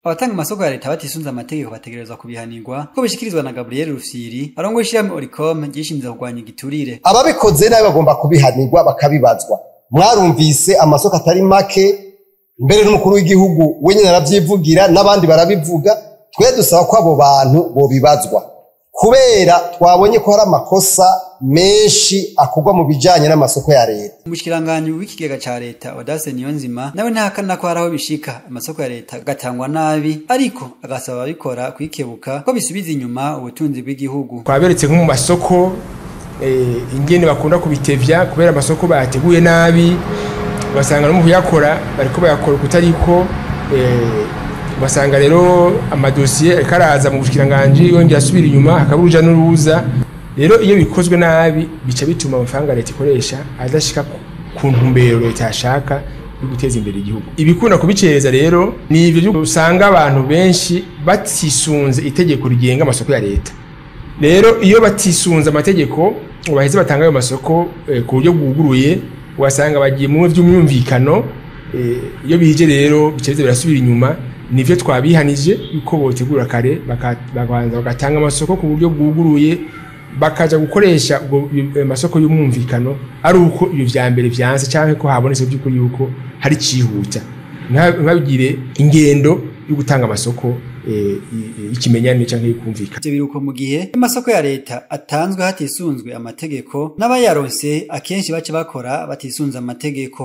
Abatanga amasoko ya leta batisunze amategeko bategerezwa kubihanirwa, ko bishikirizwa na Gabriel Rufyiri arongoye ishirahamwe Oricom ryishinze kurwanya igiturire. Ababikoze nabi bagomba kubihanirwa, bakabibazwa. Mwarumvise amasoko atari make, mbere n'umukuru w'igihugu wenyine aravyivugira, n'abandi barabivuga. Twe dusaba ko abo bantu bobibazwa, kubera twabonye ko hari amakosa menshi akorwa mu bijanye n'amasoko ya leta. Umushikiranganji w'ikigega ca leta Audace Niyonzima nawe ntahakana ko hari aho bishika amasoko ya leta agatangwa nabi, ariko agasaba ababikora kwikebuka ko bisubiza inyuma ubutunzi bw'igihugu. Twaberetse nko mu masoko ingene bakunda kubitevya kubera amasoko bayateguye nabi, ugasanga no mu kuyakora bariko bayakora kutariko, ugasanga rero amadosiye ariko araza mu bushikiranganji yongera asubira inyuma, hakaba uruja n'uruza. Rero iyo bikozwe nabi bica bituma amafaranga leta ikoresha adashika ku ntumbero leta yashaka yo guteza imbere igihugu. Ibikunda kubicereza rero ni ivyo usanga abantu benshi batisunze itegeko rigenga amasoko ya leta. Rero iyo batisunze amategeko ngo baheze batanga ayo masoko ku buryo bwuguruye, ugasanga bagiye mu by'umwumvikano. Iyo bije rero bica birasubira inyuma. Nivyo twabihanije yuko botegura kare, bakabanza bagatanga amasoko ku buryo bwuguruye, bakaja gukoresha ubwo masoko y'umwumvikano ari uko ibyo vya mbere vyanse canke ko habonetse by'ukuri yuko hari cihuta, ntibagire ingendo yo gutanga amasoko y'ikimenyane canke y'ukumvikana. Ivyo biruko mu gihe amasoko ya leta atanzwe hatisunzwe amategeko, n'abayaronse akenshi baca bakora batisunze amategeko.